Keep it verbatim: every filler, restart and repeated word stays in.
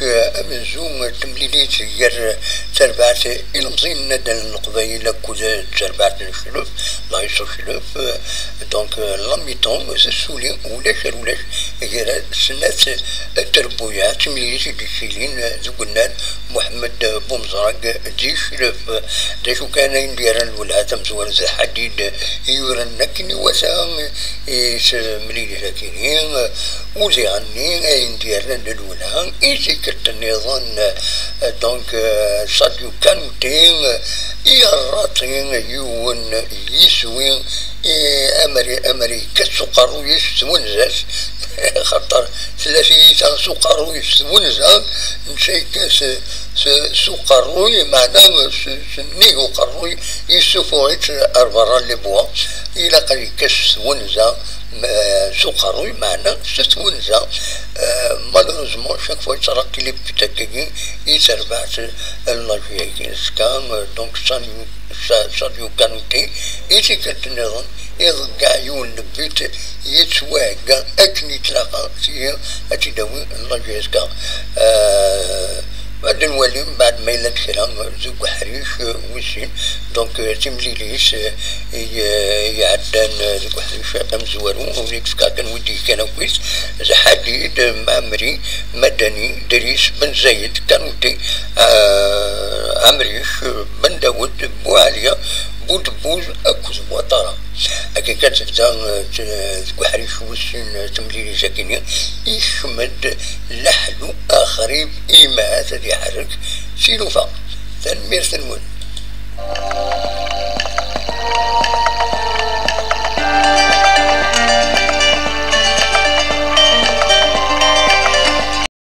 Amenzu n temlilit gar terbaɛt ilemẓiyen n Nadal n Leqbayel akked terbaɛt n Cclef, la S O Cclef. Donc, la mi-temps tessuli ulac ar ulac gar snat trebbuyaɛ. D timlilit i d-yettilin deg unnar Muḥemmed Bumezrag di Cclef. D acu kan, ayen d-yerran lwelha tamezwarut d Ḥadid i yuran akken iwata i temlilit-agi-nni, udiɣ-nni ayen d-yerran d lwelha i tikkelt nniḍen. Donc, Sadio Kanouté yerraṭi yiwen yiswi, amer, amer yekkat s uqerruy-is s twenza-s, xaṭer tella tiyita s uqerruy s twenza, netta yekkat s, s, s uqerruy, meɛna s, s nnig uqerruy yessufuɣ-itt ar berra n les bois. Ilaq ad yekkat s twenza, ma, s uqerruy, meɛna s twenza. Euh, malheureusement, chaque fois yettṛaqi les buts akkagi i terbaɛt n la J A K. Azekka, euh, donc, Sadio, Sa-, Sadio Kanouté, i tikkelt nniḍen, iḍeggeɛ yiwen n but, yettwahegga akken i tlaqa, sidi ad tt-id-tawi la J A K. Euh, ad nwali mbeɛd ma yella-d kra deg uḥric, euh, wis sin. Donc, euh, timlilit, euh, i, euh, iɛeddan, euh, deg uḥric amezwaru, ur yefka kan wid yekkan akk-is, d Ḥadid, Mɛemri, Madani, Dris, Ben Zayed, Kanouté, euh, Amric, Ben Dawed, Buɛaliya, Budebbuz akked Ouattara. Akken kan tebda, euh, t-, deg uḥric wis sin, euh, temlilit-agi-nni, ikcem-d leḥlu axrib, imahat ad iḥerrek tilufa. Tanemmirt-nwen.